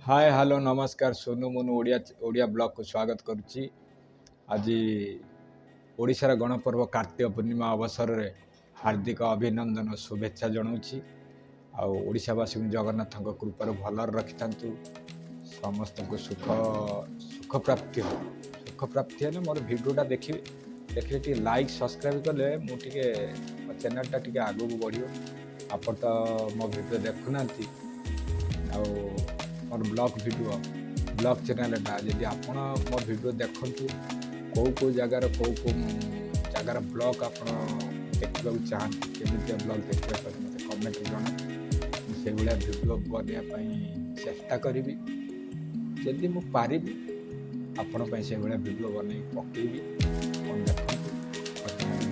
ହାଏ, hello, ନମସ୍କାର। ସୋନୁ ମୋନୁ ଓଡ଼ିଆ ଓଡ଼ିଆ ବ୍ଲଗ୍କୁ ସ୍ୱାଗତ କରୁଛି। ଆଜି ଓଡ଼ିଶାର ଗଣପର୍ବ କାର୍ତ୍ତିକ ପୂର୍ଣ୍ଣିମା ଅବସରରେ ହାର୍ଦ୍ଦିକ ଅଭିନନ୍ଦନ, ଶୁଭେଚ୍ଛା ଜଣାଉଛି। ଆଉ ଓଡ଼ିଶାବାସୀଙ୍କୁ ଜଗନ୍ନାଥଙ୍କ କୃପାରୁ ଭଲରେ ରଖିଥାନ୍ତୁ। ସମସ୍ତଙ୍କୁ ସୁଖ ପ୍ରାପ୍ତି ହଉ। ସୁଖ ପ୍ରାପ୍ତି ହେଲେ ମୋର ଭିଡ଼ିଓଟା ଦେଖିବେ। ଦେଖିଲେ ଟିକେ ଲାଇକ୍, ସବସ୍କ୍ରାଇବ୍ କଲେ ମୁଁ ଟିକେ ମୋ ଚ୍ୟାନେଲ୍ଟା ଟିକେ ଆଗକୁ ବଢ଼ିବ। ଆପଣ ତ ମୋ ଭିଡ଼ିଓ ଦେଖୁନାହାନ୍ତି। ଆଉ ମୋର ବ୍ଲଗ୍ ଭିଡ଼ିଓ, ବ୍ଲଗ୍ ଚ୍ୟାନେଲ୍ଟା, ଯଦି ଆପଣ ମୋ ଭିଡ଼ିଓ ଦେଖନ୍ତୁ, କେଉଁ କେଉଁ ଜାଗାର, କେଉଁ କେଉଁ ଜାଗାର ବ୍ଲଗ୍ ଆପଣ ଦେଖିବାକୁ ଚାହାନ୍ତି, କେମିତିଆ ବ୍ଲଗ୍ ଦେଖିବାକୁ ଚାହାନ୍ତି, ମୋତେ କମେଣ୍ଟରେ ଜଣାନ୍ତୁ। ମୁଁ ସେଇଭଳିଆ ଭିଡ଼ିଓ ବନେଇବା ପାଇଁ ଚେଷ୍ଟା କରିବି। ଯଦି ମୁଁ ପାରିବି, ଆପଣ ପାଇଁ ସେଇଭଳିଆ ଭିଡ଼ିଓ ବନେଇକି ପକେଇବି। ଆପଣ ଦେଖନ୍ତୁ,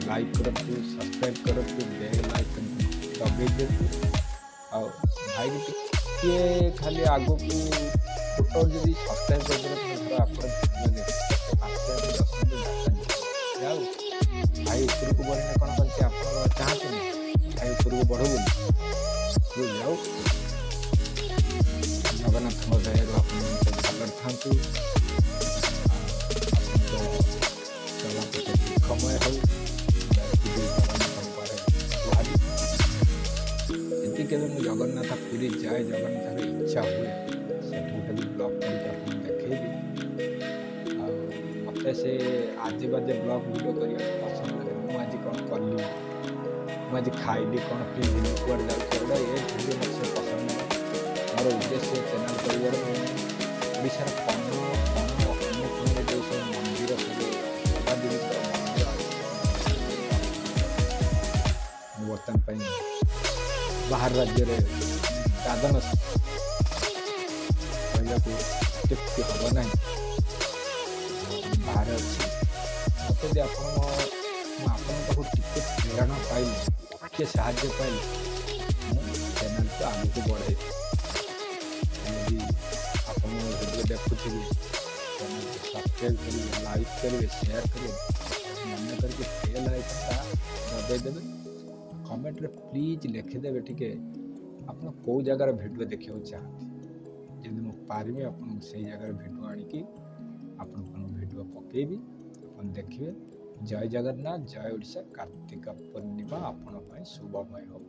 ଲାଇକ୍ କରନ୍ତୁ, ସବସ୍କ୍ରାଇବ୍ କରନ୍ତୁ, ବେଲ୍ ଆଇକନ୍ ଦବେଇ ଦିଅନ୍ତୁ। ଆଉ ଭାଇକି ଟିକିଏ ଖାଲି ଆଗକୁ ଛୋଟ ଯଦି ସବସ୍କ୍ରାଇବ୍ କରିଦେଲେ, ଧର ଆପଣ ଭିଡ଼ିଓ ଦେଖିବେ, 5 ମିନିଟ୍, 10 ମିନିଟ୍ ଡାଟା ଯାଉ, ଭାଇ ଉପରକୁ ବଢ଼ିଲେ କ'ଣ କରନ୍ତି? ଆପଣ ଚାହାନ୍ତିନି ଭାଇ ଉପରକୁ ବଢ଼ୁ ବୋଲି? ଉପରକୁ ଯାଉ। ଜଗନ୍ନାଥଙ୍କ ଦୟାରୁ ଆପଣ ଭଲରେ ଥାନ୍ତୁ। ଆପଣଙ୍କ ଚଲାପଥ ସୁଖମୟ ହେଉ, ଜଗନ୍ନାଥଙ୍କ ପାଖରେ ଗୁହାରି। ଯଦି କେବେ ମୁଁ ଜଗନ୍ନାଥ ପୁରୀ ଯାଏ, ଜଗନ୍ନାଥର ଇଚ୍ଛା ହୁଏ, ସେଠୁ ଗୋଟେ ବି ବ୍ଲଗ୍ କରିକି ଆପଣଙ୍କୁ ଦେଖେଇବି। ଆଉ ମୋତେ ସେ ଆଜେ ବାଜେ ବ୍ଲଗ୍ ଭିଡ଼ିଓ କରିବାକୁ ପସନ୍ଦ ଲାଗେ। ମୁଁ ଆଜି କ'ଣ କଲି, ମୁଁ ଆଜି ଖାଇଲି, କ'ଣ ପିନ୍ଧିଲି, କୁଆଡ଼େ ଯାଉଛି, ଏଗୁଡ଼ା ଏ ଭିଡ଼ିଓ ମୋତେ ସେ ପସନ୍ଦ ନାହିଁ। ମୋର ଉଦ୍ଦେଶ୍ୟ ଚ୍ୟାନେଲ୍ କରିବାର, ମୁଁ ଓଡ଼ିଶାର କୋଣ କୋଣ ଅନୁକୋଣରେ ଯେଉଁ ସବୁ ମନ୍ଦିର, ସବୁ ଦେବାଦେବୀଙ୍କର ମନ୍ଦିର ଅଛି। ମୁଁ ବର୍ତ୍ତମାନ ପାଇଁ ବାହାର ରାଜ୍ୟରେ ଦାଦନ କହିବାକୁ ଅତ୍ୟୁକ୍ତି ହେବ ନାହିଁ, ବାହାରେ ଅଛି। ମୋତେ ଯଦି ଆପଣ, ମୁଁ ଆପଣଙ୍କ ପାଖରୁ ଟିକେ ପ୍ରେରଣା ପାଇଲେ, ଟିକେ ସାହାଯ୍ୟ ପାଇଲେ, ମୁଁ ଚ୍ୟାନେଲ୍କୁ ଆଗକୁ ବଢ଼େଇବି। ଯଦି ଆପଣ ମୋ ଭିଡ଼ିଓ ଦେଖୁଥିବେ, ଚ୍ୟାନେଲ୍କୁ ସବସ୍କ୍ରାଇବ୍ କରିବେ, ଲାଇକ୍ କରିବେ, ସେୟାର କରିବେ, ମନେ କରିକି ବେଲ୍ ଆଇକନ୍ଟା ଦବାଇ ଦେବେ। କମେଣ୍ଟରେ ପ୍ଲିଜ୍ ଲେଖିଦେବେ ଟିକେ, ଆପଣ କେଉଁ ଜାଗାର ଭିଡ଼ିଓ ଦେଖିବାକୁ ଚାହାନ୍ତି। ଯଦି ମୁଁ ପାରିବି, ଆପଣଙ୍କୁ ସେଇ ଜାଗାରେ ଭିଡ଼ିଓ ଆଣିକି ଆପଣଙ୍କ ଭିଡ଼ିଓ ପକାଇବି, ଆପଣ ଦେଖିବେ। ଜୟ ଜଗନ୍ନାଥ, ଜୟ ଓଡ଼ିଶା। କାର୍ତ୍ତିକ ପୂର୍ଣ୍ଣିମା ଆପଣଙ୍କ ପାଇଁ ଶୁଭମୟ ହେଉ।